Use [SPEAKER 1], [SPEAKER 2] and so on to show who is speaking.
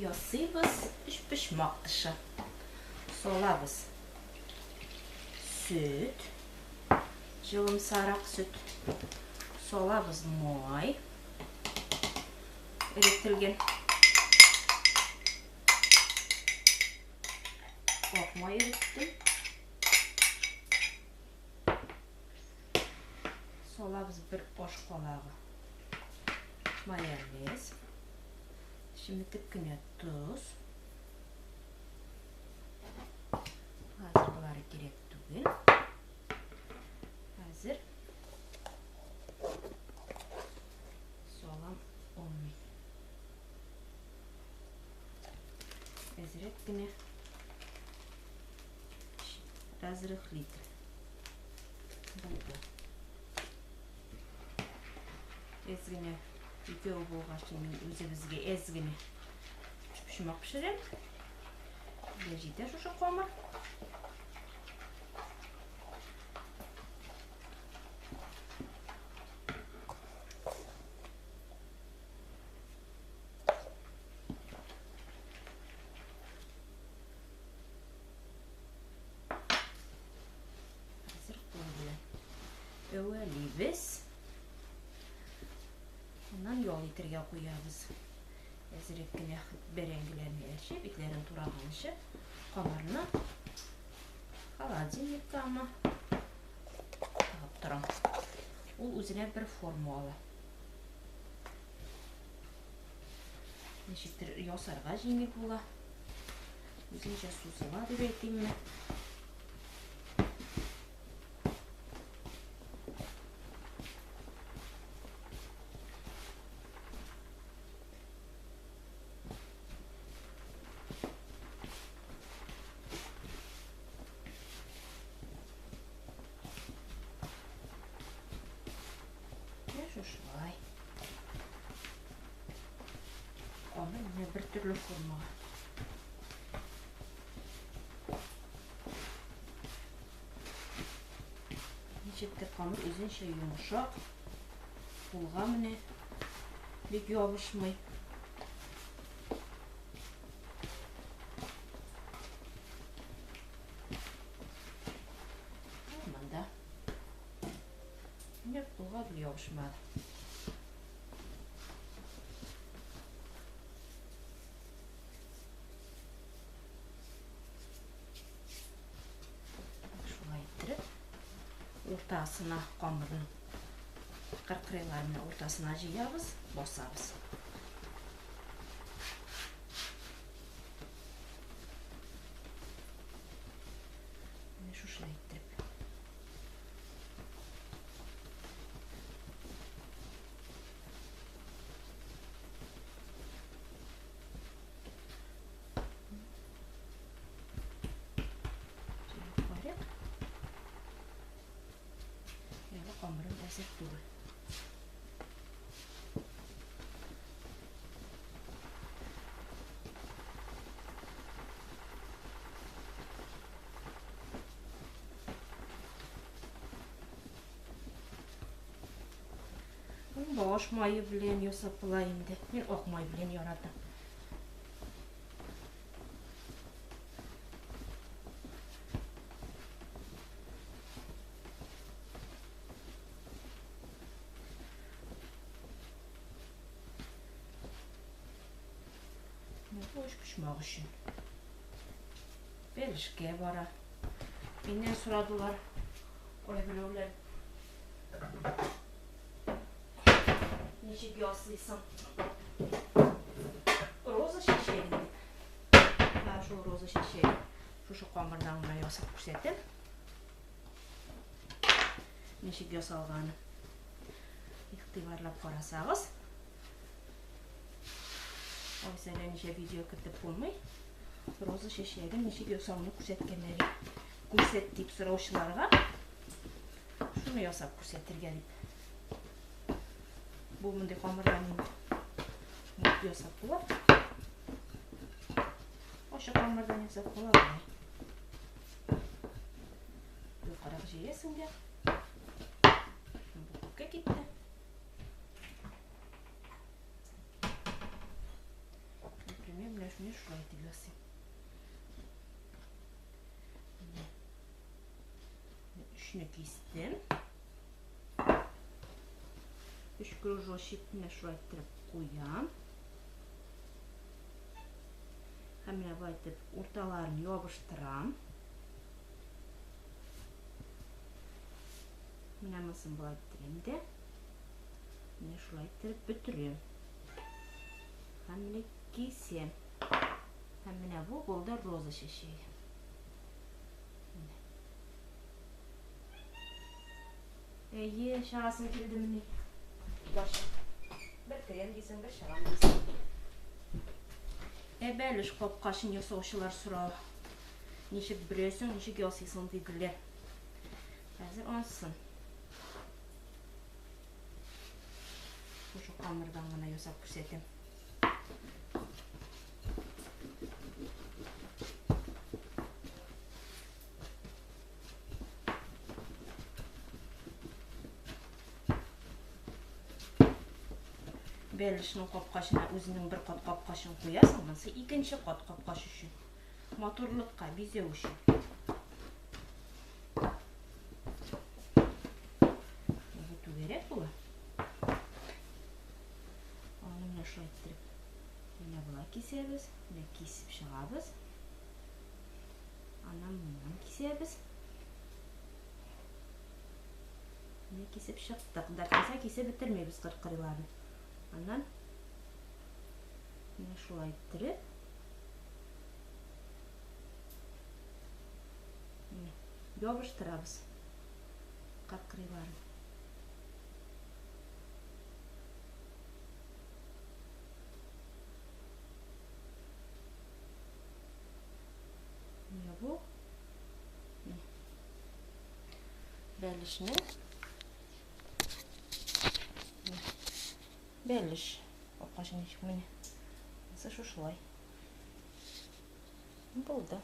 [SPEAKER 1] Ясыйбыз өчпочмак тышы. Салабыз сөт, җылымсарак сөт. Салабыз май, эретелгән. Ак май эреттем. Салабыз бер аш калагы майонез. Чеметеп кенә тоз. Хәзер болары кирәк түгел. Хәзер салам он. Әзрәк кенә разрыхлитель булды. Әз генә икәү булгач, мин үзебезгә әз генә өчпочмак пешерәм. Безгә җитә шушы камыр. Хәзер кул белән әвәлибез. Аннан ял итергә куябыз. Әзрәк кенә бәрәңгеләрне әрчеп, итләрен тураганчы, камырны холодильниккамы тыгып торам. Ул үзенә бер форма ала. Ничектер ясарга җиңел була. Үзенчә сузыла дип әйтимме. Менә шушылай. Камыр менә бер төрле формага. Ничектер камыр үзенчә йомшак. Кулга менә бик ябышмый. Монда Менә кулга бер ябышмады. Шулай иттереп, уртасына камырның кыркырыйларны уртасына җыябыз, басабыз. Менә шушылай иттереп. Карыйк. Әле камырым әзер түгел. Баш мае белән ясап була инде. Мин ак май белән яратам. Бу өчпочмак өчен. Бәлешкә бара. Миннән сорадылар кайберәүләр. Ничек ясыйсың? Роза чәчәген дип. Һә, шул роза чәчәген. Шушы камырдан гына ясап күрсәтәм. Ничек ясалганы. Игътибарлап карасагыз, Алайса әллә ничә видео кертеп булмый. Роза чәчәген ничек ясауны күрсәткәннәр. Күрсәт дип сораучыларга шуны ясап күрсәтергә дип. Бу мондый камырдан инде ясап була. Ачык камырдан ясап була. Юкарак җәясең дә. Бу күпкә китте. Например, менә Өчне кистем. Өч кружочек менә шулай иттереп куям. Һәм менә болай итеп урталарын ябыштырам. Менә монысын болай иттерәм дә. Менә шулай иттереп бөтерәм. Һәм менә кисәм. Һәм менә бу булды роза чәчәге. Әйе, чыгасың килдемени? Башы. Бер керәм дисең, бер чыгам дисең. Ә бәлеш капкачын ясаучылар сорау. Ничек бөрәсең, ничек ясыйсың диделәр. Хәзер ансын. Шушы камырдан гына ясап күрсәтәм. Бәлешнең капкачына үзенең бер кат капкачын куясың, монысы икенче кат капкач өчен. Матурлыкка, бизәү өчен. Бу түгәрәк була. Аны менә шулай иттереп менә болай кисәбез, менә кисеп чыгабыз. Аннан моннан кисәбез. Менә кисеп чыктык. До конца кисеп бетермибез кыркырыйларны. Аннан менә шулай иттереп ябыштырабыз кыркырыйларын. Менә бу. Бәлешне. Бәлеш. Капкачы ничек менә. Монысы шушылай. Булды.